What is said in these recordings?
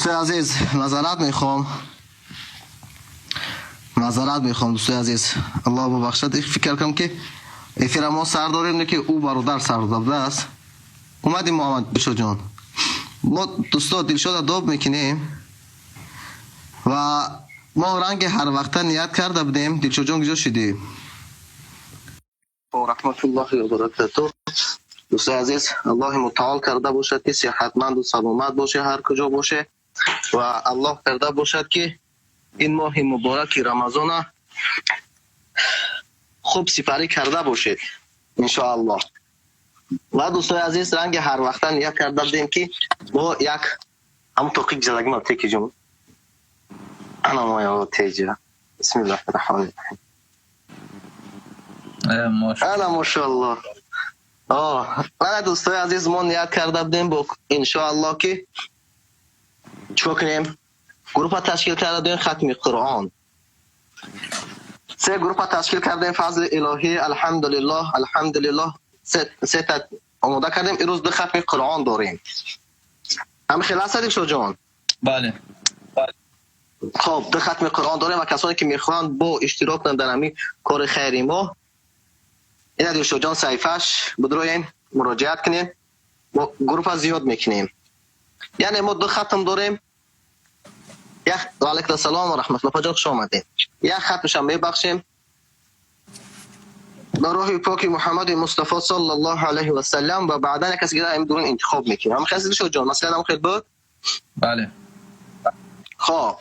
Дӯстои азиз, маъзарат мехоҳам, маъзарат мехоҳам, дӯстои азиз, Аллоҳ бубахшад. Фикр кардам, ки эфира мо сар дорем, не ки ӯ бародар сар додааст. Омадем, Муҳаммад Дилшод ҷон. Мо, дӯсто, Дилшода доб мекунем ва мо ранги ҳар вақта ният карда будем. Дилшодҷон, куҷо шудӣ? Раҳматуллоҳи ва баракатуҳ. Дӯстои азиз, Аллоҳи мутаол карда бошад, ки сиҳатманду саломат боше, ҳар куҷо боше, ва Аллоҳ карда бошад, ки ин моҳи мубораки Рамазона хуб сипарӣ карда бошед, иншоаллоҳ. Ва, дӯстои азиз, ранги ҳар вақта ният карда будем, ки мо як ҳамун тоқи гизалаги теки ҷон ана теҷа. Бисмиллаҳи раҳмони раҳим. Ана, мошоаллоҳ. Ана, дӯстои азиз, мо ният карда будем бо, иншоаллоҳ, ки чикор кунем? Группа ташкил карда будем, хатми Қуръон, се группа ташкил кардем. Фазли илоҳӣ, алҳамдулиллоҳ, алҳамдулиллоҳ, сета омода кардем. Имрӯз ду хатми Қуръон дорем. Ҳами хел аст, Дилшодҷон? Бале. Хоб, ду хатми Қуръон дорем ва касоне ки мехоҳанд бо иштирок кунанд дар ҳамин кори хайри мо, ина Дилшодҷон саҳифааш, бидроен, муроҷиат кунем. Мо группа зиёд мекунем, яъне мо ду хатм дорем. Ваалайкум ассалом ва раҳматуллоҳ, апаҷон, хуш омадед. Як хатмшам мебахшем ба роҳи поки Муҳаммади Мустафо саллаллоҳу алайҳи васаллам ва баъдан як каси дига ин дурун интихоб мекунем. Ҳам хел, Дилшодҷон, масалан, ҳам хел буд? Бале. Хоб,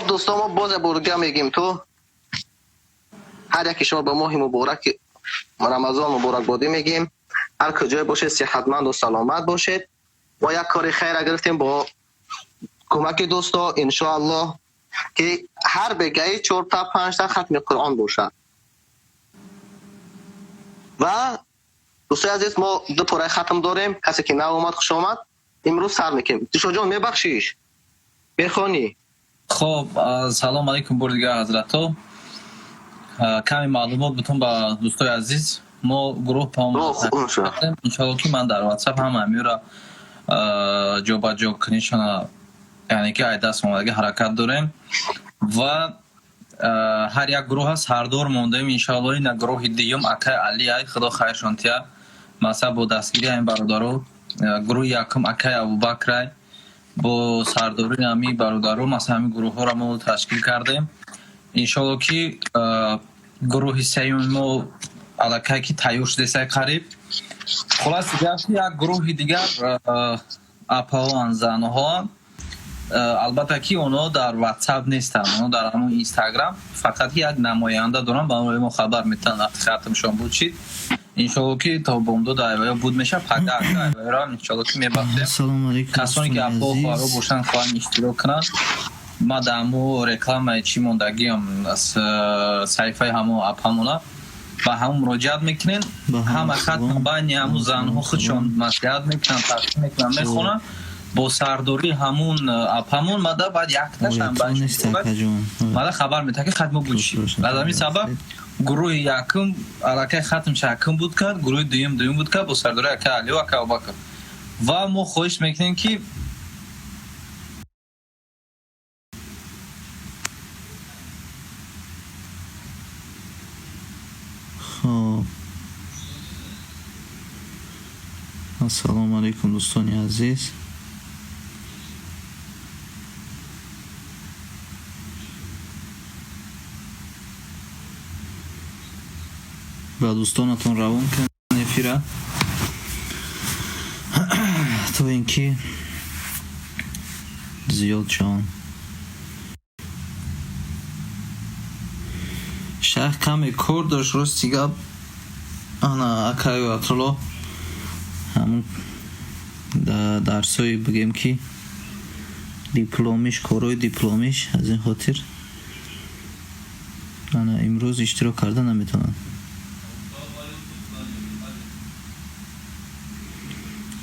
дӯстон, мо боз бурга мегим, ту ҳар яки шумо ба моҳи мубораки Рамазон муборакбодӣ мегим. Ҳар куҷое бошед, сиҳатманду саломат бошед. Мо як кори хайра гирифтем бо кӯмаки дӯсто, иншоаллоҳ, ки ҳар бегаи чорта, панҷта хатми Қуръон бошад. Ва, дӯстои азиз, мо ду пораи хатм дорем. Касе ки нав омад, хуш омад. Имрӯз сар мекунем. Дилшодҷон, мебахшиш, мехонӣ? Хоб, салом алейкум бори дигар, ҳазратҳо. Каме маълумот бутун ба дӯстои азиз. Мо гурӯҳ иншоалло, ки ман дар Ватсап ҳама амира ҷобаҷо кунишона, яъне ки ай даст омадаги ҳаракат дорем ва ҳар як гурӯҳа сардор мондаем, иншоалло. Ина гурӯҳи дуюм акай Али ай, худо хайршон тия, масалан, бо дастгирии ҳамин бародаро. Гурӯҳи якум акай Абубакрай, бо сардории ҳамин бародаро, масалан, ҳамин гурӯҳҳоро мо ташкил кардем. Иншоалло, ки гурӯҳи сеюми мо аллакай ки тайёр шудесай қариб. Хулос, як гурӯҳи дигар апаҳоан, занҳоан. Албатта, ки онҳо дар Ватсап нестанд, онҳо дар ҳамон Инстаграм фақат як намоянда доранд, ба мо хабар метиҳанд вақти хатмшон буд шид. Иншоалло, ки то бомдод айваё буд мешавад, пага айваёро иншоалло, ки мебахшем. Касоне ки апо, хоҳаро бошанд, хоҳанд иштирок кунанд, ма дар ҳамо рекламаи чӣ мондагиам, саҳифаи ҳамо апамона, ба ҳамон муроҷиат мекунен. Ҳама хатм байни ҳамун занҳо худшон маслиҳат мекунанд, тақсим мекунанд, мехонанд бо сардории ҳамун апамон. Мада баъд якташам мада хабар метаҳад, ки хатмо буд шид. Аз ҳамин сабаб гурӯҳи якум аллакай хатмша якум буд кард, гурӯҳи дуюм дуюм буд кард бо сардории ака Алиу, ака Абубакр. Ва мо хоҳиш мекунем, ки Хоб, ассалому алайкум, дӯстони азиз. Ба дӯстонатон равон кунед эфира, то ин ки зиёд шаванд. Шайх каме кор дошт, рости гап. Ана акаю Атулло ҳамун дарсҳои, бигем ки, дипломиш, корҳои дипломиш, аз ин хотир ана имрӯз иштирок карда наметавонад.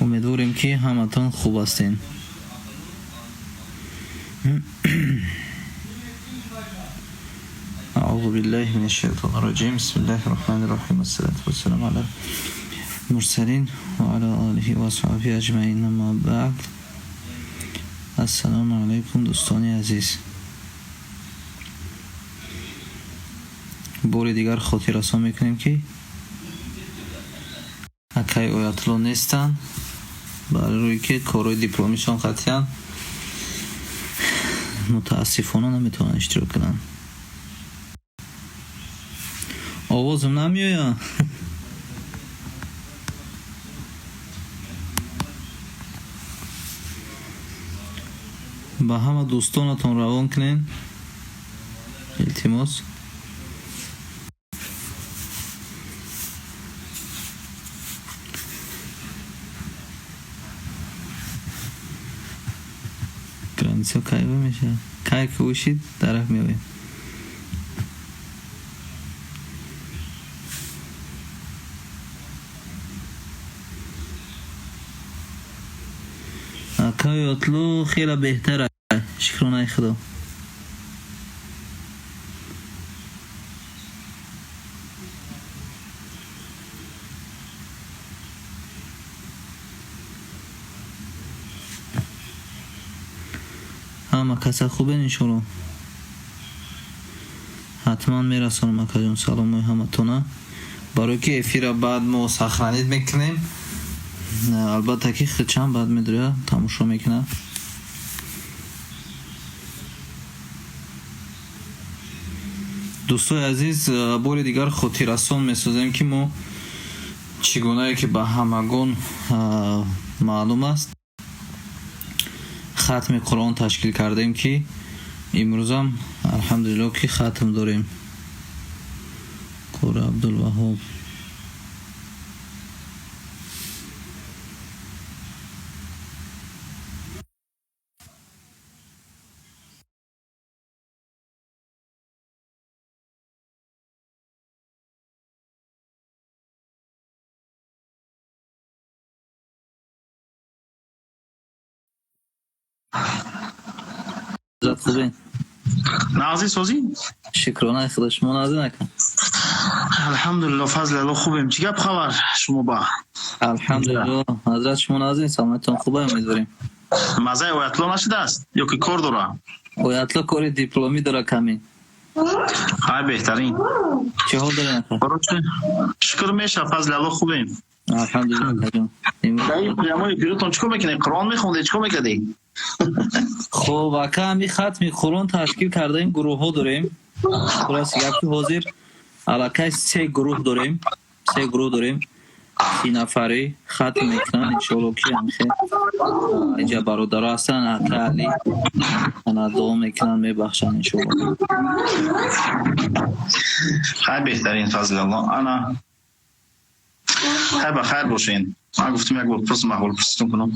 Умедворем, ки ҳаматон хуб ҳастен. أعوذ بالله من الشيطان الرجيم، بسم الله الرحمن الرحيم، والصلاة والسلام على المرسلين وعلى آله وصحبه أجمعين، أما بعد. Ассалому алайкум, дӯстони азиз. Бори дигар хотиррасон мекунем, ки акай Оятулло нестанд, барои ки корҳои дипломишон қатъиян мутаассифона наметавонанд иштирок кунанд. Овозам намеояд? Ба ҳама дӯстонатон равон кунед, илтимос. Граница кай мешавад? Кай ки ушид, дарак меоем. Акай Оятлу хеле беҳтар, шукронаи Худо. Ҳама каса хубен, иншоалло. Ҳатман мерасонам, акаҷон, саломои ҳаматона, барое ки эфира баъд мо сохранить мекунем. Албатта, ки хичам баъд медоря тамошо мекунад. Дӯстои азиз, бори дигар хотиррасон месозем, ки мо чӣ гунае ки ба ҳамагон маълум аст, хатми Қуръон ташкил кардем, ки имрӯзам, алҳамдулилло, ки хатм дорем. Қори Абдулваҳоб. Хубен? Нағзӣ, созӣ? Шукронаи Худо, шумо нағзӣ накун? Алҳамдулилло, фазли Алло, хубем. Чӣ гап, хабар шумо ба? Алҳамдулилло, ҳазрат, шумо нағзӣ, саломатон хуба, умедворем. Мазаи Оятло нашудааст ё ки кор дора? Оятло кори дипломӣ дора каме. Ҳай, беҳтарин. Чӣ ҳол дорем, ака? Шукр, меша, фазли Алло, хубем. Алҳамдулилло, акаҷон. Прямой эфиротон чӣ кор мекунед? Қуръон мехондед, чӣ кор мекардед? Хуб, ака, ҳами хатми Қуръон ташкил кардаем, гурӯҳҳо дорем. Хулоси гап, ки ҳозир аллакай се гурӯҳ дорем, се гурӯҳ дорем, 30 нафарӣ хатм мекунанд, иншоалло, ки ҳамихе инҷа бародаро ҳастанд, ака Али ана дуо мекунанд, мебахшанд, иншоалло. Хай, беҳтарин, фазли Алло. Ана хай, ба хайр бошен. Ман гуфтам, як бор пурсам, аҳвол пурситон кунам.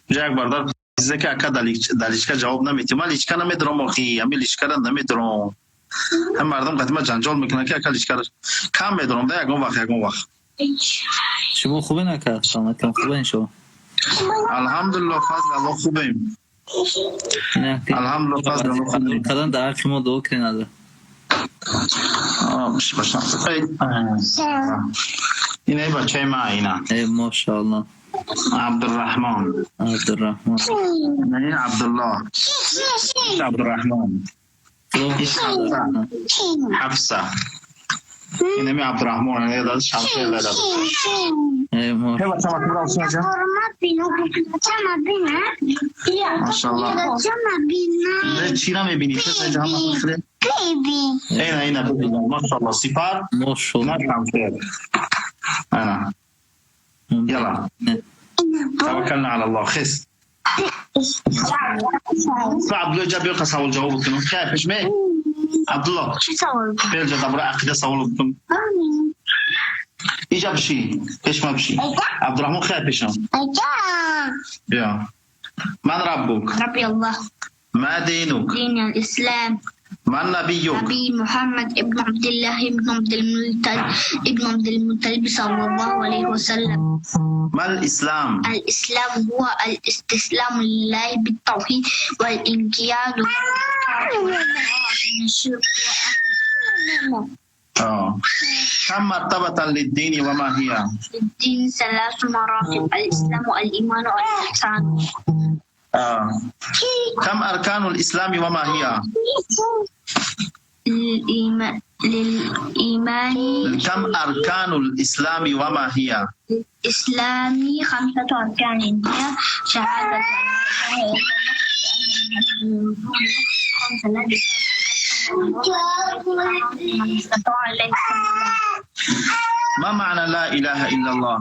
Инҷа як бародар чизе ки ака дар личка ҷавоб наметиҳ. Ман личка намедорам, охи, ҳами личкара намедорам. Ҳам мардум қадима ҷанҷол мекунанд, ки ака личкара кам медорам, да ягон вақт, ягон вақт. Шумо хубен, ака? Саломатон хубе, иншоалло. Алҳамдулилло, фазли Алло, хубем. Алҳамдулилло, фазли Алло, хубем. Кадан дар ҳаққи мо дуо кунед, ҳазрат. Ина бачаи ма, ина. Э, мошоалло. Абдурраҳмон. Абдурраҳмон. Ин Абдуллоҳ. Абдурраҳмон. Ҳафса. Инами Абдурраҳмон, шамшер дадад. Э, Машаллоҳ. Чира мебинӣ? Ина, ина, машаллоҳ, сипар. Мошаллоҳ. Шамшер. Ана. يلا، توكلنا على الله، خس عبد الله جاب يلقى سوال جواب كنون خير پیش می عبد الله. چی سوال؟ بيل جاب برای عقیده سوال بکن. اینجا بشی، پیش ما بشی عبد الرحمن، خیر پیشم بیا. من ربك؟ ربي الله. ما دينك؟ دين الإسلام. من نبيك؟ نبي محمد ابن عبد الله ابن عبد المطلب ابن عبد المطلب صلى الله عليه وسلم. ما الإسلام؟ الإسلام هو الاستسلام لله بالتوحيد والانقياد من الشرك. كم مرتبة للدين وما هي؟ للدين ثلاث مراتب: الإسلام والإيمان والإحسان. كم أركان الإسلام وما هي؟ للإيمان. كم أركان الإسلام وما هي؟ الإسلام 5 أركان، هي شهادة أن لا إله إلا الله ما معنى لا إله إلا الله؟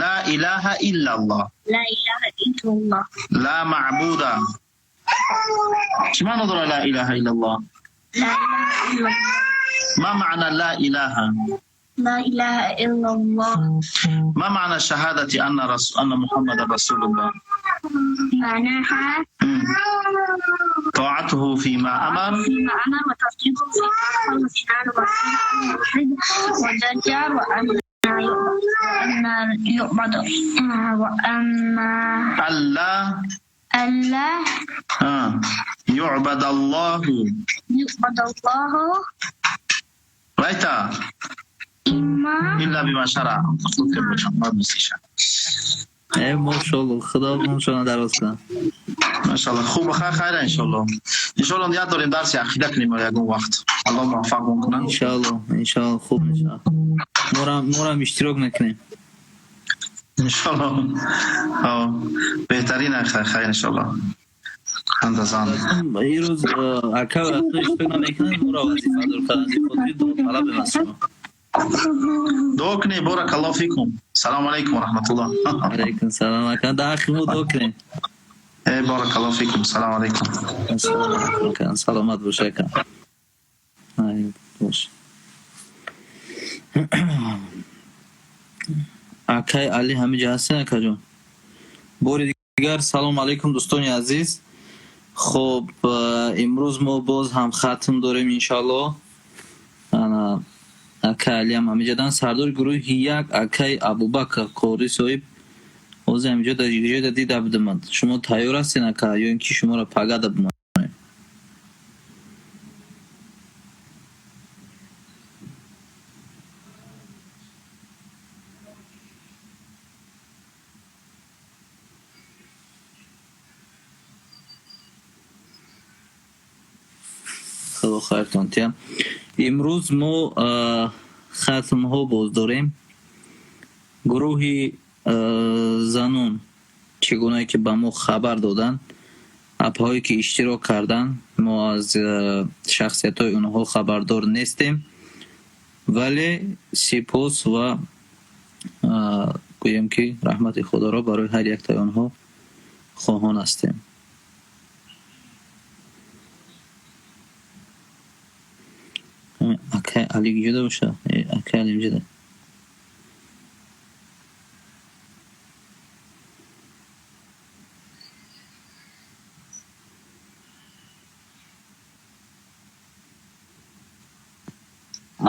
لا إله إلا الله. لا إله إلا الله. لا معبود. ما نظر لا إله إلا الله؟ لا إله إلا الله. ما معنى لا إله؟ لا إله إلا الله. ما معنى شهادة أن محمد رسول الله؟ معناها طاعته فيما أمر، فيما أمر، وتصديقه فيما أخبر، واجتناب وزجر، وأن يعبد، وأن ألا يعبد الله، يعبد الله رايتا إلا بما شرع. ماشاءالله خدا ماشاءالله دراز کنم. ماشاءالله خوب خیر انشالله. انشالله نیت داریم درس عقیده کنیم یکون وقت. الله موفق کنه. انشالله انشالله خوب میشه. مورم اشتراک نکنیم. انشالله. بهترین خیر انشالله. اندازان. این روز اکا تو اشتراک نمیکنن مورا وظیفه دار کردن خودی دو طلب مسئول. دعا کنی بارک الله فیکم. سلام علیکم و رحمت الله. علیکم سلام. اکا در خدمت دعا کنی. بارک الله فیکم. سلام علیکم. سلام علیکم. سلامت باش اکا. باش. اکای علی همینجا هستن اکا جون. بار دیگر سلام علیکم دوستان عزیز. خب امروز ما باز هم ختم داریم انشالله. акай Алиам ҳамиҷадан сардори гурӯҳи як акай Абубакр Қори соҳиб ҳозир ҳамиҷо дар ҷойда дида будамад. Шумо тайёр ҳастен ака ё ин ки шуморо пагада бимонем? Худо хайртон тиям. Имрӯз мо хатмҳо боз дорем. Гурӯҳи занон чӣ гунае ки ба мо хабар доданд, апҳое ки иштирок карданд, мо аз шахсиятҳои онҳо хабардор нестем, вале сипос ва гӯем ки раҳмати Худоро барои ҳар яктаи онҳо хоҳон ҳастем. Акай Али ҷуда боша? Акай Али ҷуда.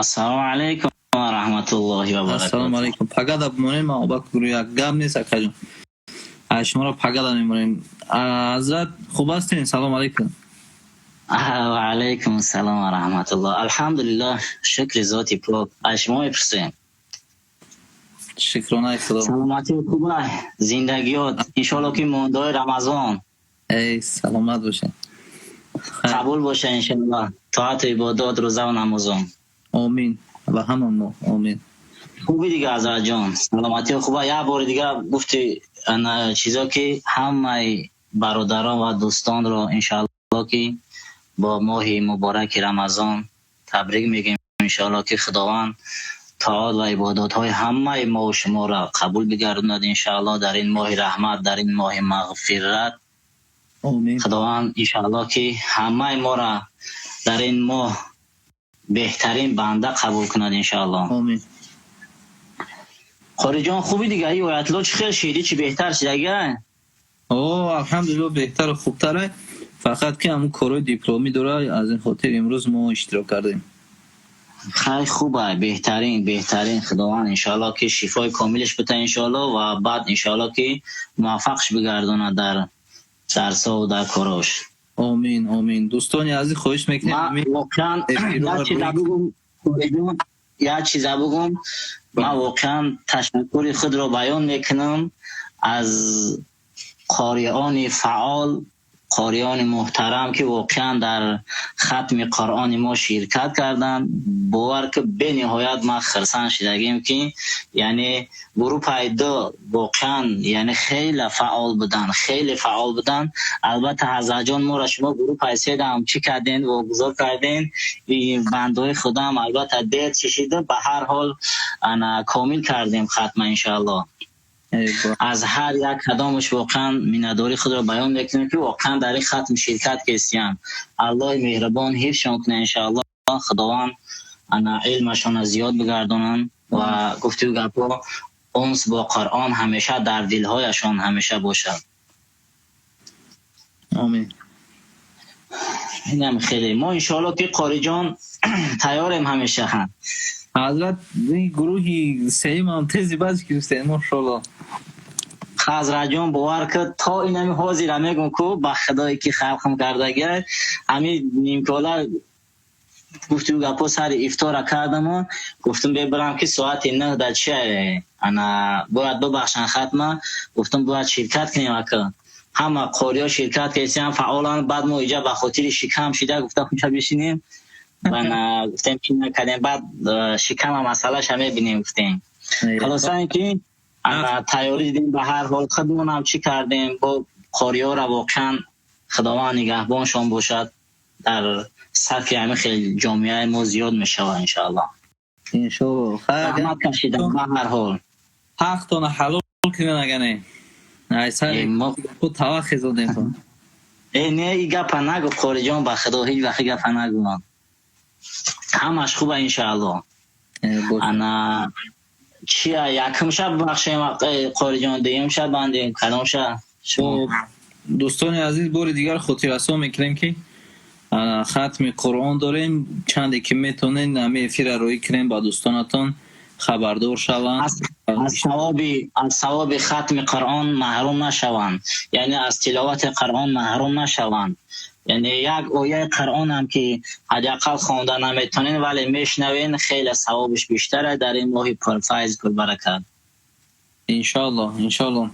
Ассалому алайкум ва раҳматуллоҳи ва баракатуҳ. Ассалому алайкум. Пагада бимонем, ма обак гурӯҳ як гап нест акай ҷон. Шуморо пагада мемонем. Ҳазрат хуб ҳастен? Салом алайкум. ва алайкум ассалом ва раҳматуллоҳ. Алҳамдулиллоҳ, шукри зоти пок. Аз шумо мепурсем. Шукронаи Худо. Саломатӣ хуба, зиндагиёт. Иншоаллоҳ ки мондаҳои Рамазон. Эй, саломат бошед. Қабул боша иншоаллоҳ. Тоату ибодат, рӯза ва намозон. Омин. Ба ҳама мо. Омин. Хуби дига Ҳазрат ҷон. Саломатӣ хуба. Як бори дига гуфти чизо ки ҳамаи бародарон ва дӯстонро иншоаллоҳ ки бо моҳи мубораки Рамазон табрик мегӯем. Иншоаллоҳ ки Худованд тоат ва ибодатҳои ҳамаи мо ва шуморо қабул бигардонад иншоаллоҳ дар ин моҳи раҳмат, дар ин моҳи мағфират. Омин. Худованд иншоаллоҳ ки ҳамаи моро дар ин моҳ беҳтарин банда қабул кунад иншоаллоҳ. Омин. Қори ҷон хуби дига ин оятло чӣ хел шиди, чӣ беҳтар шидага? О, алҳамдулиллоҳ беҳтару хубтаре. Фақат ки ҳамун корҳои дипломӣ дора, аз ин хотир имрӯз мо иштирок кардем. Хай хуба, беҳтарин, беҳтарин. Худованд иншоаллоҳ ки шифои комилаш бита иншоаллоҳ ва баъд иншоаллоҳ ки муваффақш бигардонад дар дарсҳо ва дар корош. Омин, омин. Дӯстони азиз хоҳиш мекунем. Воқеан як чиза бугум, ман воқеан ташаккури худро баён мекунам аз Қориони фаъол, қориёни муҳтарам, ки воқеан дар хатми Қуръони мо ширкат карданд. Бовар ки, бениҳоят ман хирсанд шидагим, ки яъне группаи ду воқеан яъне хеле фаъол буданд, хеле фаъол буданд. Албатта, ҳазратҷон, моро шумо группаи седам чӣ карден, вогузор карден. Бандаҳои худам албатта дер чишида, ба ҳар ҳол ана комил кардем хатма, иншоаллоҳ. Аз ҳар як кадомаш воқеан миннатдории худро баён мекунем, ки воқеан дар ин хатм ширкат кестиянд. Аллоҳи меҳрубон ҳифзшон кунад, иншоаллоҳ. Худованд ана илмашонро зиёд бигардонанд ва гуфтию гапҳо, унс бо Қуръон ҳамеша дар дилҳояшон ҳамеша бошад. Омин. Инам хеле мо, иншоаллоҳ, ки қориҷон тайёрем ҳамеша. Ҳазрат, гурӯҳи сеюмам тези баъд гирифтем, мошоалло. Хазратҷон, бовар кар, то инами ҳозира мегум ку, ба худое ки халқам кардагия, ҳами нимкола гуфтию гапҳо сари ифтора кардаму гуфтум, бебарам, ки соати 9 да чия ана бояд бубахшан хатма. Гуфтум, бояд ширкат кунем, ака, ҳама қориҳо ширкат кардисиям, фаъоланд. Баъд мо иҷа ба хотири шикам шида гуфта хунча бишинем. Ана гуфтем, чи накардем, баъд шикама масъалаша мебинем, гуфтем. Халоса ин ки ана тайёрӣ дидем, ба ҳар ҳол худмонам чӣ кардем бо қориҳоро. Воқеан худованд нигаҳбоншон бошад, дар сафи ҳамин хел ҷомеаи мо зиёд мешавад, иншоаллоҳ. Иншоаллоҳ. Раҳмат кашидам, ба ҳар ҳол. Ҳақтона ҳалол кунед, агане ай сари худ тавақ хезодем. Э, не, и гапа нагу, қориҷон, ба худо, ҳеҷ вақт гапа нагу, ҳамаш хуба, иншоаллоҳ. Ана чия, якум шаб бахшем, қориҷон, дуюм шаб бандем, кадом шаб? Дӯстони азиз, бори дигар хотиррасон мекунем, ки хатми Қуръон дорем. Чанде ки метонен, ҳами эфира роӣ кунем, ба дӯстонатон хабардор шаванд. Аз савоби хатми Қуръон маҳрум нашаванд, яъне аз тиловати Қуръон маҳрум нашаванд. Яъне як ояи Қуръонам ки ҳадди ақал хонда наметонен, вале мешнавен, хеле савобиш бештара дар ин моҳи пурфайз, пурбаракат. Иншоаллоҳ, иншоаллоҳ.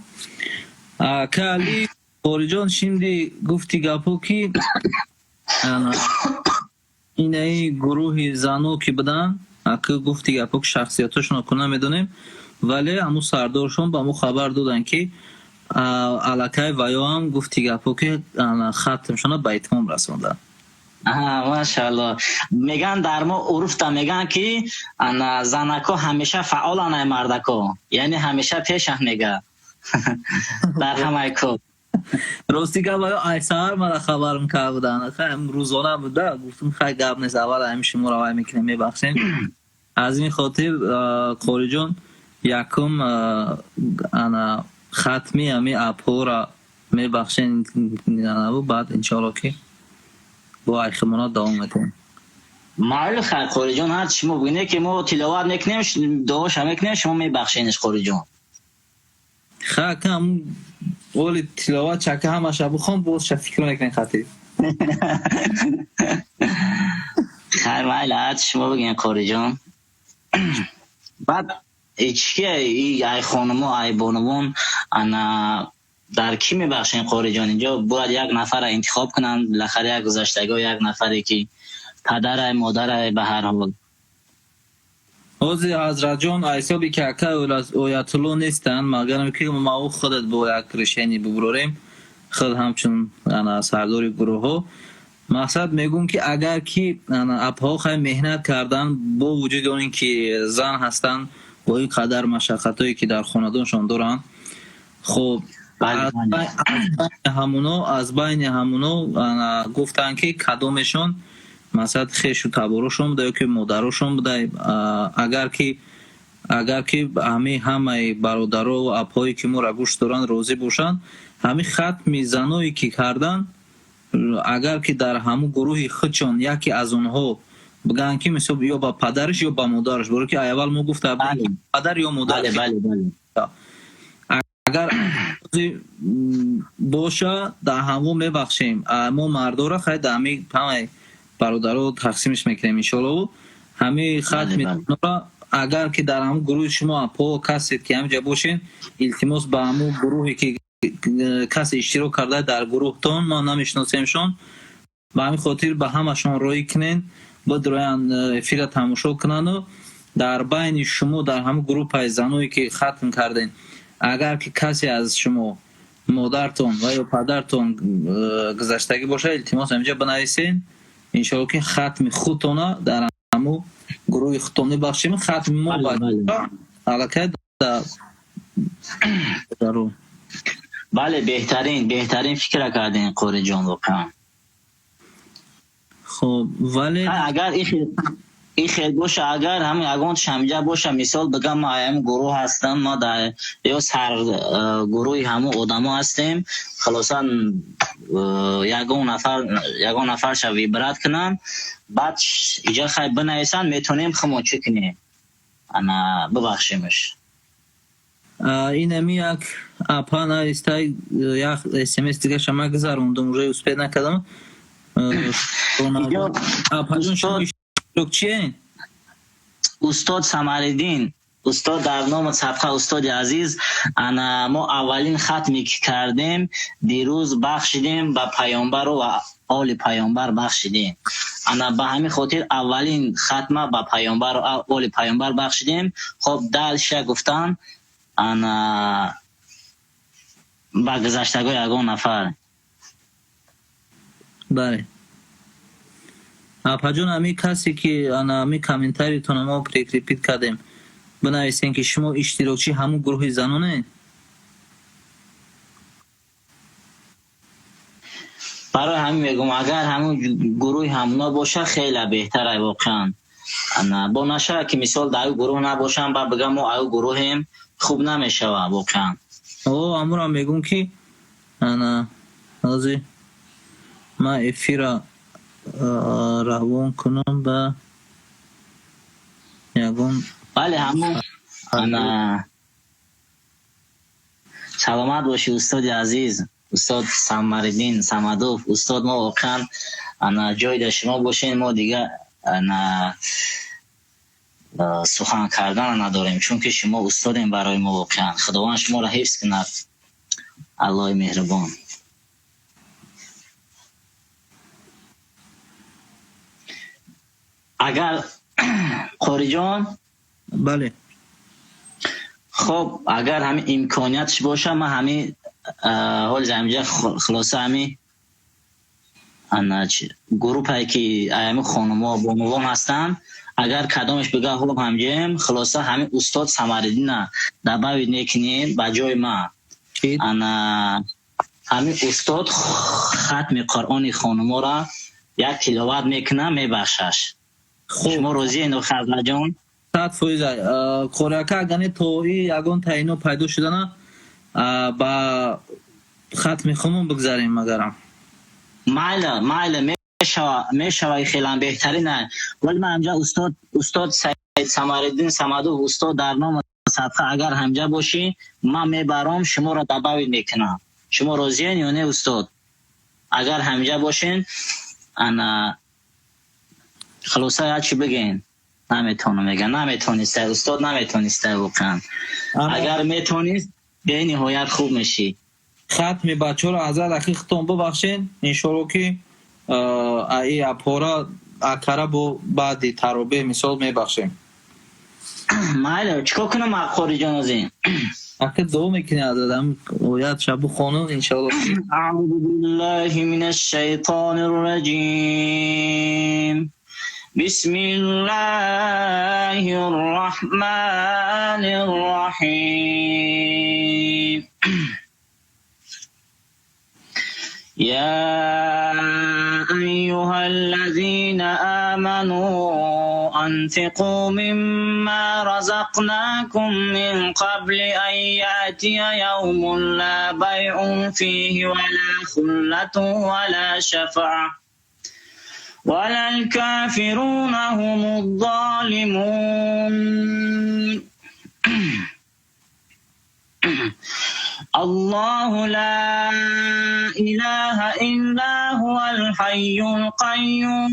Ака Али Бориҷон, шинди гуфти гапо, ки инаи гурӯҳи зано ки буданд, ака, гуфти гапо, ки шахсиятошонро ку намедонем, вале ҳамун сардоршон ба мо хабар доданд, ки аллакай ваёам, гуфти гапо, ки хатмшона ба итмом расонданд. Машаалло. Меган, дар мо урфта меган, ки ана занако ҳамеша фаъолан ай мардако, яъне ҳамеша пешах мега дар ҳамаи кор. Рости гап, аю ай саҳар мара хабарм карда буданд, рӯзона буда. Гуфтум, хай, гап нест, аввал ҳами шуморо вай мекунем, мебахшем. Аз ин хотир, қориҷон, якум ана хатми ҳами апҳоро мебахшем, баъд, иншоалло, ки бо айхимона давом метавем. Майли, хай, қориҷон, ҳарчи шумо бигӯне, ки мо тиловат мекунем, дуоша мекунем, шумо мебахшениш, қориҷон. Ха, кам оли тиловат чака ҳамаша бихон, бозша фикр мекунем хати. Хайр, майли, ҳарчи шумо бигӯен, қориҷон. Баъд чия, ай хонумо, ай бонувон ана дар кӣ мебахшем, қориҷон? Инҷо бояд як нафарро интихоб кунанд, билахара як гузаштаго, як нафаре ки падарай, модарай, ба ҳар ҳол. Ҳозир, ҳазратҷон, ҳисоби ки ака Оятулло нестанд, магарам ки ма худат бо як решение бубурорем, худ ҳамчун ана сардори гурӯҳҳо. Мақсад мегӯм, ки агар ки апҳо хай меҳнат кардан, бо вуҷуди он ки зан ҳастанд, бо ин қадар машаққатҳое ки дар хонадоншон доранд, хоб, аз байни ҳамуно гуфтанд, ки кадомешон, масалан, хешу таборошон буда ё ки модарошон буда, агар ки ҳами ҳамаи бародаро ва апҳое ки моро гӯш доранд, розӣ бошанд, ҳами хатми заное ки карданд, агар ки дар ҳамун гурӯҳи худшон яке аз онҳо бигӯянд, ки мисол ё ба падараш, ё ба модараш, боре ки аввал мо гуфта падар ё модар, агар боша, дар ҳамон мебахшем. Мо мардора хай дар ҳами ҳамаи бародаро тақсимш мекунем, иншоалло. Ҳами хатми агар ки дар ҳамун гурӯҳи шумо апо касед ки ҳамҷа бошен, илтимос, ба ҳамун гурӯҳе ки Касе иштирок карда дар гурӯҳтон, мо намешиносемшон, ба ҳамин хотир ба ҳамашон роӣ кунен, бидроянд, эфира тамошо кунанду дар байни шумо, дар ҳамин группаи заное ки хатм кардем, агар ки касе аз шумо модартон ва ё падартон гузаштагӣ бошад, илтимос, ҳаминҷа бинависен. Иншоалло ки хатми худтона дар ҳамун гурӯҳи худтон мебахшем. Хатми мо аллакай дару. Бале, беҳтарин, беҳтарин фикра кардем, Қориҷон, воқеан. Хоб, вале Агар ин хел боша, агар ҳамин ягон шамҷа боша, мисол бигам, ма ҳамин гурӯҳ ҳастам, ма дар ё сар гурӯҳи ҳамун одамо ҳастем, хулоса, ягон нафар, ягон нафарша выбрать кунам, баъд иҷа хай бинависанд, метавонем хумон чӣ кунем, ана бибахшемш. Инами як апа навистай, як смс дигаша ма гузарондум, уже успеть накардам. Апаҷон, шумо иштирокчиен? Устод Самариддин, устод, дар номи сабқа, устоди азиз, ана мо аввалин хатме ки кардем, дирӯз бахшидем ба паёмбару ва оли паёмбар бахшидем. Ана ба ҳамин хотир аввалин хатма ба паёмбару оли паёмбар бахшидем. Хоб, дальше гуфтан, ана ба гузаштагои ягон нафар. Бале, апаҷон, ҳами касе ки ана ҳами комментариятона мо прикрепить кардем, бинависем ки шумо иштирокчи ҳамун гурӯҳи занонед. Барои ҳамин мегӯм, агар ҳамун гурӯҳи ҳамуно боша, хеле беҳтар ай воқеан. Ана бо нашава ки мисол дар аю гурӯҳ набошам, ба бигам мо аю гурӯҳем, хуб намешава воқеан. О, ҳамурам мегӯм ки ана ҳозир ман эфира равон кунам ба ягон. Бале, ҳамун ана. Саломат бошӣ, устоди азиз, устод Самариддин Самадов. Устод, мо воқеан ана ҷой дар шумо бошем, мо дига ана сухан кардан надорем, чунки шумо устодем барои мо воқеан. Худованд шуморо ҳифз кунад, Аллоҳи меҳрубон. Агар, Қориҷон. Бале. Хоб, агар ҳамин имкониятш боша, ман ҳамин ҳоли ҳаминҷа, хулоса, ҳамин ана группае ки ҳамин хонумо, бонувон ҳастанд, агар кадомеш бига хуб ҳамҷоем, хулоса, ҳамин устод Самариддина добавить мекунем ба ҷои ма. Ана ҳамин устод хатми Қуръони хонуморо як тиловат мекунам, мебахшаш. Шумо розиен, Хазраҷон? 100%. Қорияка, агане то и ягон таино пайдо шудана, ба хатми хумон бигзарем магарам. Майла, майла, мешава, мешава, хелам беҳтарин. Вале ман ҳамҷа устод Саид Самариддин Самадов, устод, дар номи садқа, агар ҳамҷа бошӣ, ман мебаром, шуморо добавить мекунам. Шумо розиен ё не, устод? Агар ҳамҷа бошен, ана хулоса, як чӣ бигӯен. Наметавонам, мега наметониста, устод наметониста воқеан. Агар метонист, бениҳоят хуб мешид. Хатми бачаҳоро ҳазрат ақи худтон бубахшен. Иншоалло ки аи апора акара бо баъди таробе мисол мебахшем. Майли, чикор кунам, Қориҷон, озин? Ака, дуо мекунӣ, ҳазрат, оят шабу хонум, иншоалло. أعوذ بالله من الشيطان الرجيم. بسم الله الرحمن الرحيم. يا أيها الذين آمنوا أنفقوا مما رزقناكم من قبل أن يأتي يوم لا بيع فيه ولا خلة ولا شفاعة وللكافرون هم الظالمون. الله لا إله إلا هو الحي القيوم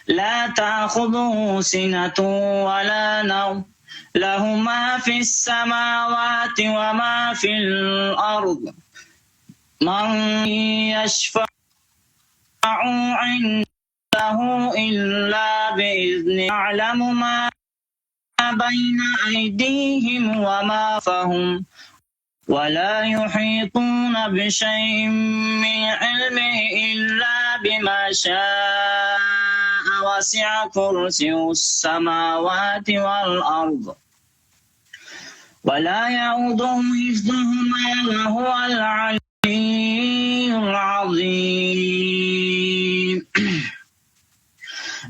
لا تأخذه سنة ولا نوم له ما في السماوات وما في الأرض. من يشفع عنده إلا بإذنه يعلم ما بين أيديهم وما خلفهم ولا يحيطون بشيء من علمه إلا بما شاء وسع كرسيه السماوات والأرض ولا يؤوده حفظهما وهو العلي العظيم.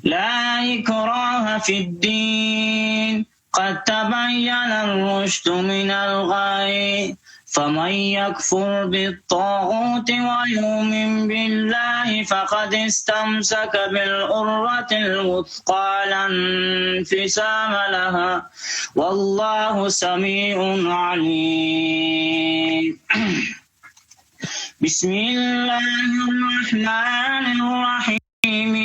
لا إكراه في الدين قد تبين الرشد من الغي فمن يكفر بالطاغوت ويؤمن بالله فقد استمسك بالعروة الوثقى لا انفصام لها والله سميع عليم. بسم الله الرحمن الرحيم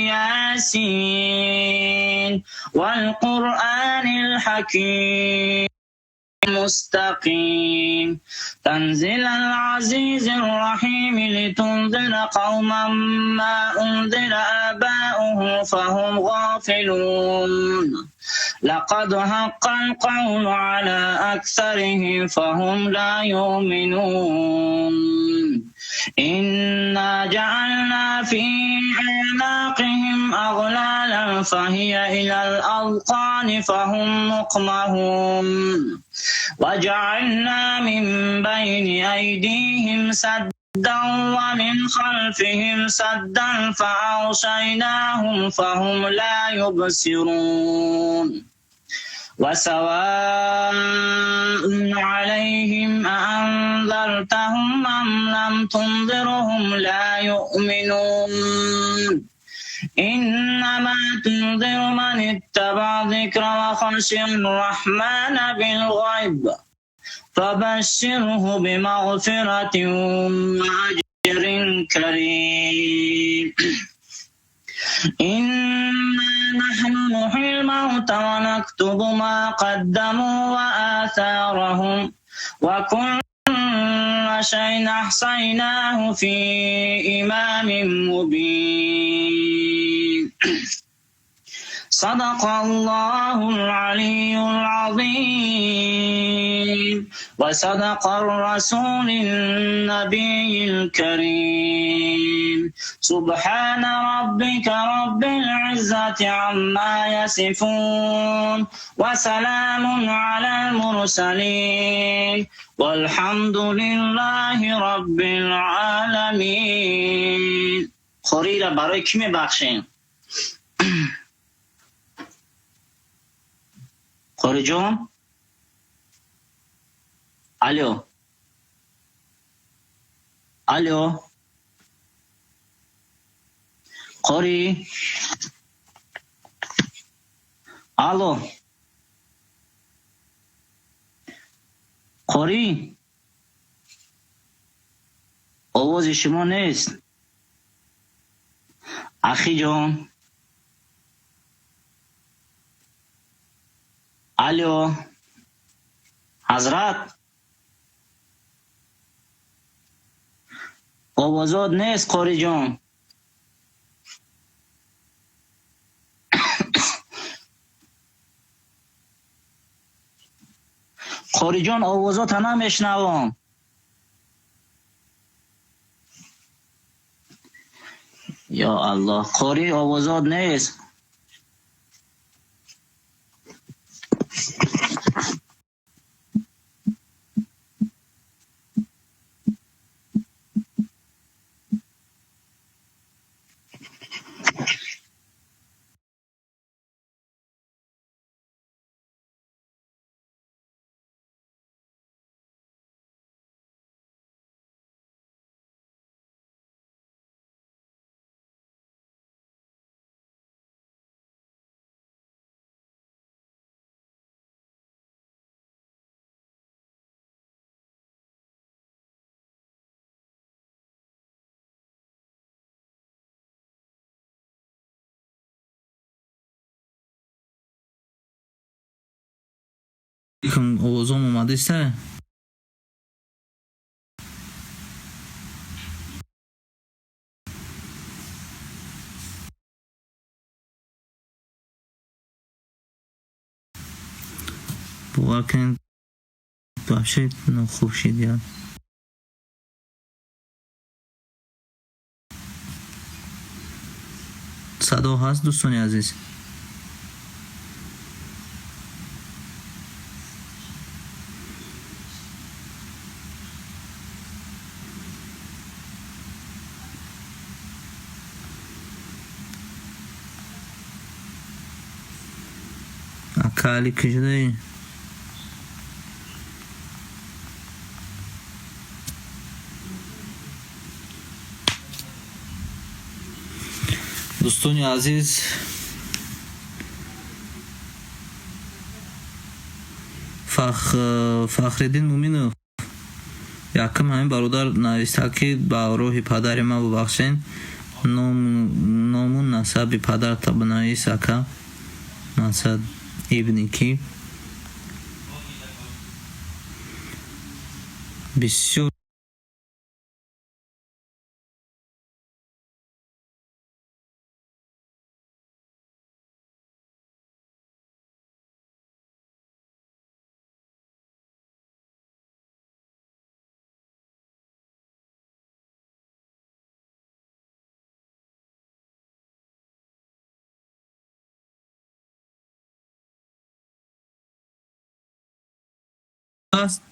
ياسين والقرآن الحكيم المستقيم تنزيل العزيز الرحيم لتنذر قوما ما أنذر آباؤهم فهم غافلون لقد حق القول على أكثرهم فهم لا يؤمنون. إنا جعلنا في أعناقهم أغلالا فهي إلى الأذقان فهم مقمحون وجعلنا من بين أيديهم سدا ومن خلفهم سدا فأغشيناهم فهم لا يبصرون. وسواء عليهم أأنذرتهم أم لم تنذرهم لا يؤمنون. إنما تنذر من اتبع ذكر وخشي الرحمن بالغيب فبشره بمغفرة وأجر كريم. إنا نحن نحيي الموتى ونكتب ما قدموا وآثارهم وكل شيء أحصيناه في إمام مبين. صدق الله العلي العظيم وصدق الرسول النبي الكريم. سبحان ربك رب العزة عما يصفون وسلام على المرسلين والحمد لله رب العالمين. قاری را برای کی میبخشیم؟ قاری جان؟ الو الو قاری؟ الو قاری؟ آواز شما نیست اخی جان. الو حضرت، آوازات نیست قاری جان. قاری جان آوازات نمیشنوم. یا الله قاری آوازات نیست. Овозом омадеста? Бовар кунед, вообще нохуб шид я. Садо ҳаст, дӯстони азиз? Акали киҷудаи? Дӯстони азиз, Фахриддин Муминов, якум ҳамин бародар нависта, ки ба роҳи падари ман бубахшен, ному насаби падарта бинавис, ака. Мақсад ибни ки бисёр аст.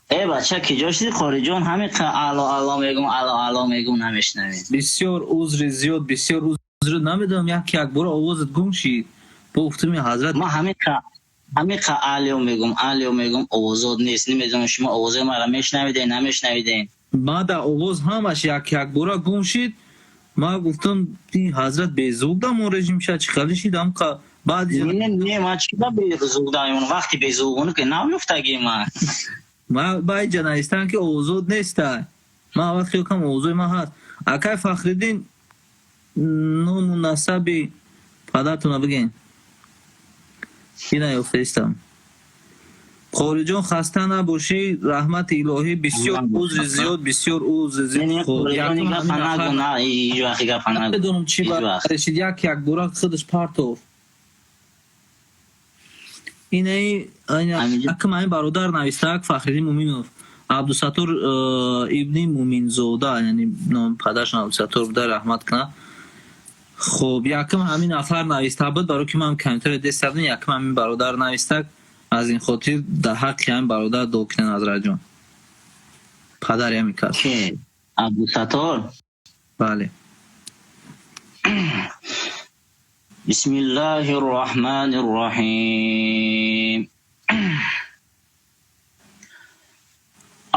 Э, бача, киҷо шуди, Қориҷон? Ҳамин ало, ало мегум, ало, ало мегум, намешнавӣ. Бисёр узри зиёд, бисёр узр. Намедонам, як як бора овозат гум шид, бо гуфтами ҳазрат. Ма ҳамиқа алё мегум, алё мегум, овозот нест. Намедонам, шумо овозои маро мешнавиден, намешнавиден. Ма да овоз ҳамаш як як бора гум шид. Ма гуфтам, ин ҳазрат безук дамон режим шад, чӣ хеле шид ҳамқа баъди. Не, не, ма чӣ ба безук дамон? Вақти безугону ки намёфтаги ма. Ма баъд навистан, ки овозот неста. Ма аввал хиёл кардам, овозои ман ҳаст. Акай Фахриддин, ному насаби падартона бигӯен, ина ёфтаистам. Қориҷон, хаста набошӣ, раҳмати илоҳӣ. Бисёр узри зиёд, бисёр узри зиёд. Намедонам, чӣ баршид, як як бора худаш партов. Инаи акм ҳамин бародар навистаак, Фахриддин Муминов, Абдусаттор ибни Муминзода, яъне номи падарашон Абдусаттор буда, раҳмат кунад. Хуб, якм ҳамин нафар нависта буд, барои ки ман компютери дест кардам, якм ҳамин бародар навистак. Аз ин хотир дар ҳаққи ҳамин бародар дуо кунед, ҳазратҷон, падари ҳамин кас. Абдусаттор. Бале. بسم الله الرحمن الرحيم.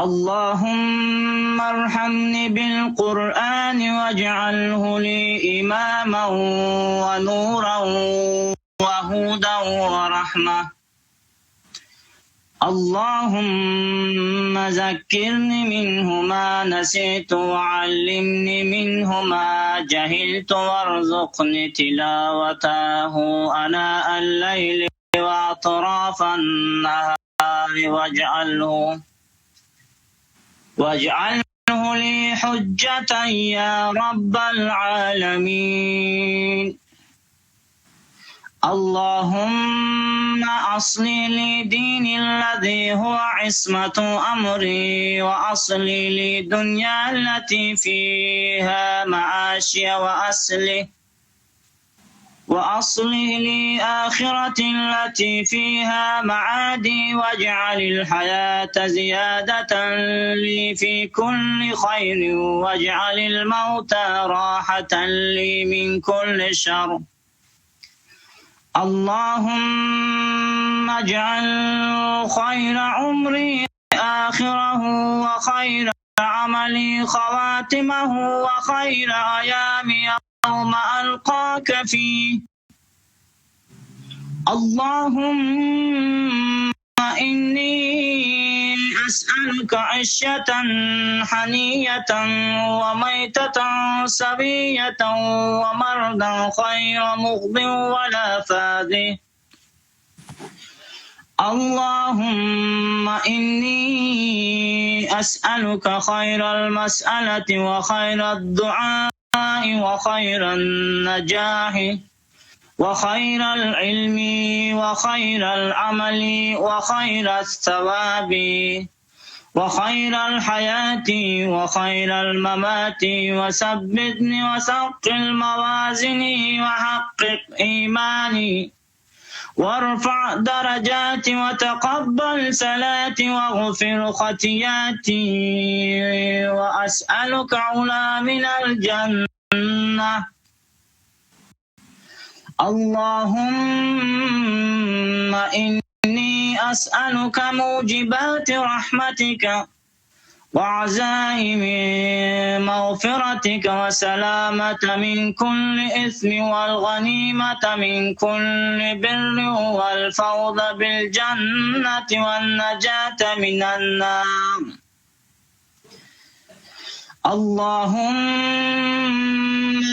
اللهم ارحمني بالقرآن واجعله لي إماما ونورا وهدى ورحمة. اللهم ذكرني منه ما نسيت وعلمني منه ما جهلت وارزقني تلاوته آناء الليل وأطراف النهار واجعله لي حجة يا رب العالمين. اللهم أصلح لي ديني الذي هو عصمة أمري، وأصلح لي دنيا التي فيها معاشي، وأصلح لي آخرتي التي فيها معادي، واجعل الحياة زيادة لي في كل خير، واجعل الموت راحة لي من كل شر. اللهم اجعل خير عمري آخره، وخير عملي خواتمه، وخير أيامي يوم ألقاك فيه. اللهم إني أسألك عشة حنية، وميتة سوية، ومرضا خير مغض ولا فاذي. اللهم إني أسألك خير المسألة وخير الدعاء وخير النجاح وخير العلم وخير العمل وخير الثواب وخير الحياة وخير الممات وثبتني وثقل موازني وحقق إيماني وارفع درجاتي وتقبل صلاتي واغفر خطيئتي وأسألك علا من الجنة. اللهم إني أسألك موجبات رحمتك وعزائم مغفرتك وسلامة من كل إثم والغنيمة من كل بر والفوز بالجنة والنجاة من النار. اللهم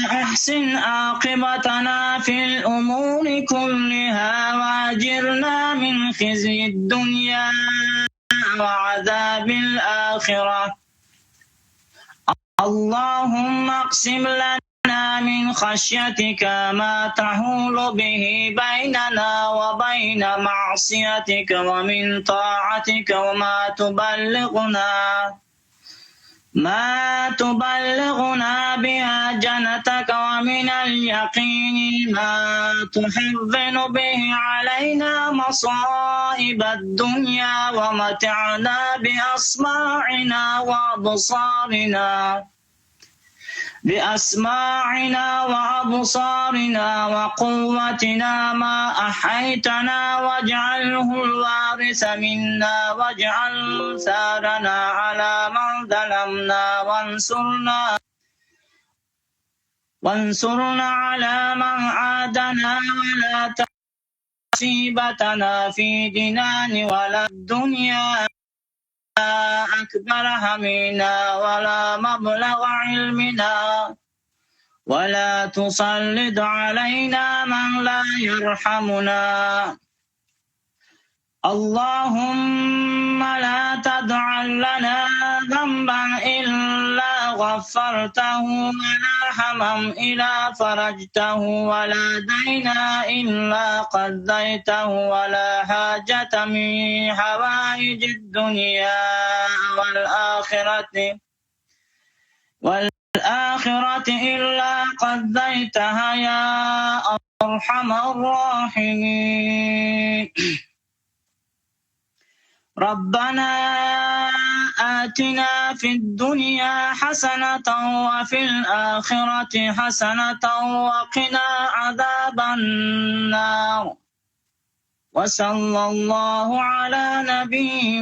أحسن عاقبتنا في الأمور كلها وأجرنا من خزي الدنيا وعذاب الآخرة. اللهم اقسم لنا من خشيتك ما تحول به بيننا وبين معصيتك ومن طاعتك وما تبلغنا بها جنتك ومن اليقين ما تحزن به علينا مصائب الدنيا ومتعنا بأسماعنا وأبصارنا وقوتنا ما أحيتنا واجعله الوارث منا واجعل ثارنا على من ظلمنا وانصرنا على من عادنا ولا تصيبتنا في ديننا ولا الدنيا أكبر همنا ولا مبلغ علمنا ولا تسلط علينا من لا يرحمنا. اللهم لا تدع لنا ذنبا إلا غفرته ولا هما إلا فرجته ولا دينا إلا قضيته ولا حاجة من حوائج الدنيا والآخرة إلا قضيتها يا أرحم الراحمين. ربنا آتنا في الدنيا حسنة وفي الآخرة حسنة وقنا عذاب النار. وصلى الله على نبي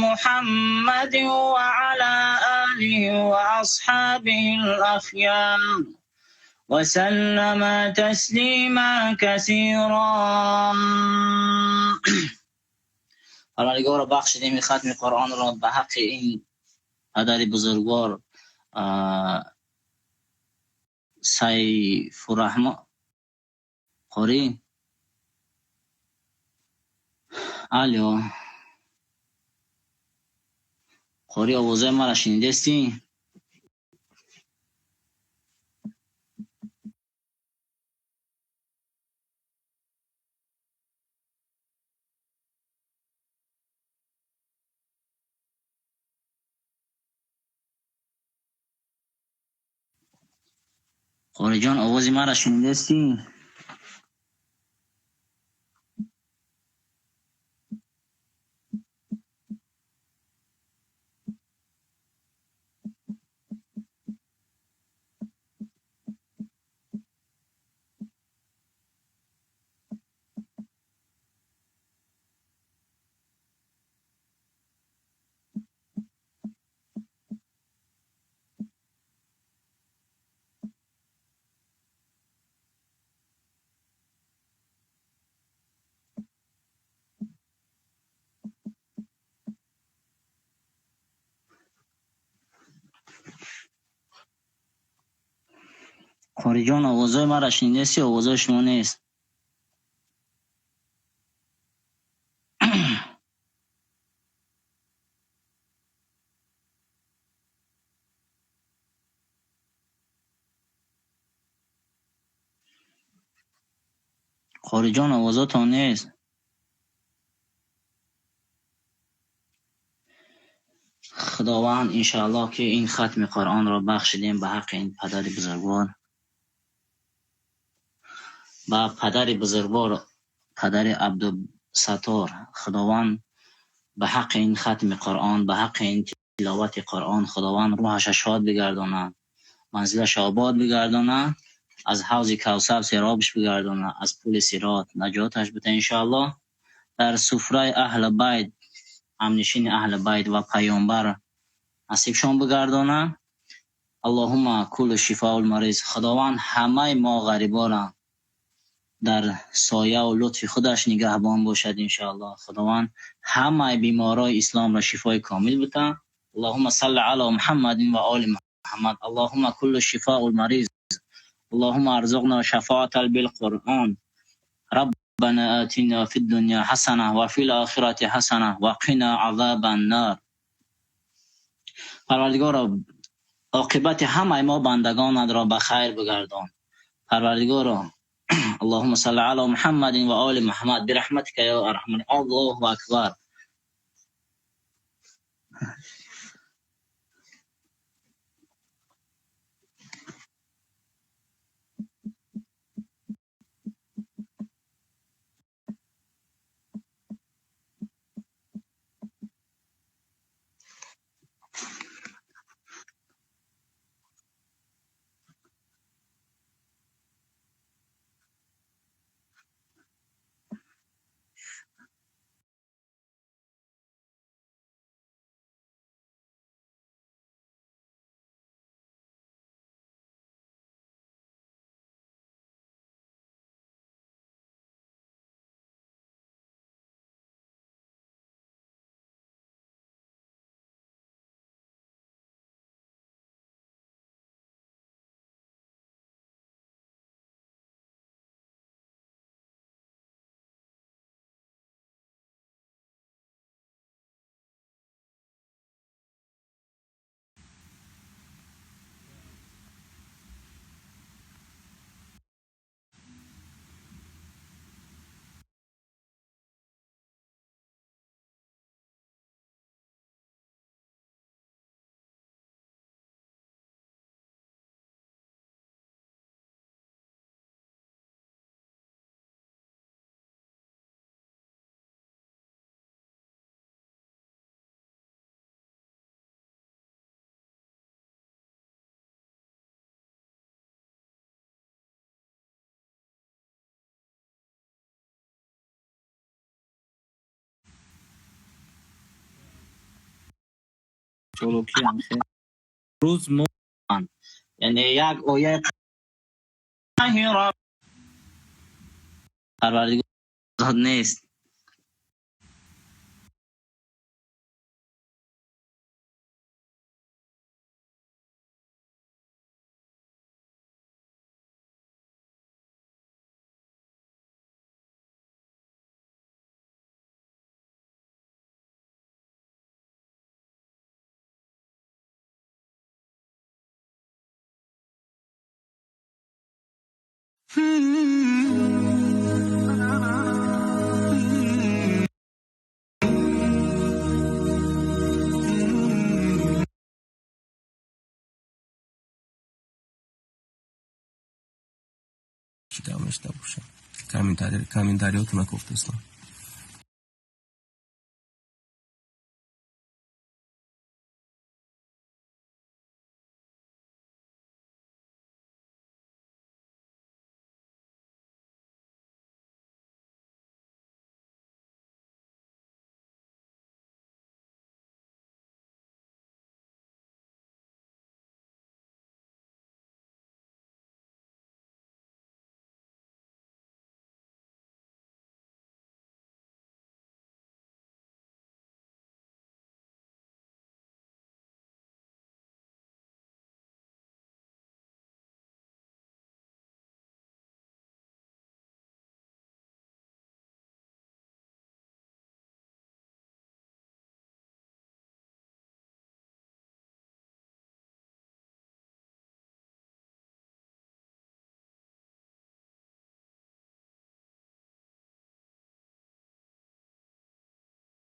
محمد وعلى آله وأصحابه الأخيار وسلم تسليما كثيرا. پروردگارا بخشیدیم این ختم قرآن را به حق این پدر بزرگوار سیف الرحمن قاری. الو قاری، آوازه مرا شنیدستی؟ قاری جان آوازی مرا شنیدستی؟ قاری جان آوازهای مرا شنیدستی؟ آوازهای شما نیست. Қориҷон, овозотон нест. Худованд иншааллоҳ ки ин хатми Қуръонро бахшидем ба ҳаққи ин падари бузургвор, ба падари бузургвор, падари Абдусаттор. Худованд ба ҳаққи ин хатми Қуръон, ба ҳаққи ин тиловати Қуръон, Худованд рӯҳаша шод бигардонад, манзилаша обод бигардонад, аз ҳавзи Кавсар серобш бигардонад, аз пули сирот наҷоташ бита иншааллоҳ. Дар суфраи аҳли байт, ҳамнишини аҳли байт ва паёмбар насибшон бигардонад. Аллоҳумма кулlu шифоул мариз. Худованд ҳамаи мо ғарибора дар сояву лутфи худаш нигаҳбон бошад иншааллоҳ. Худованд ҳамаи беморои исломро шифои комил бита. Аллоҳумма салли ала Муҳаммадин ва оли Муҳаммад. Аллоҳумма кулlu шифоул мариз. Аллоҳумма арзуқна шафоатал билқуръон. Раббана атина фид дунё ҳасана ва фил охирати ҳасана ва қина азабан нор. Парвардигоро, оқибати ҳамаи мо бандагонатро ба хайр бигардон. Парвардигоро, Аллоҳумма салли ала Муҳаммадин ва оли Муҳаммад бирахматика ё арҳамар. Аллоҳу акбар. Рӯз мо яъне як ояи Парвардигор нест. Чида мешта боша. Комментариётона кофтестам.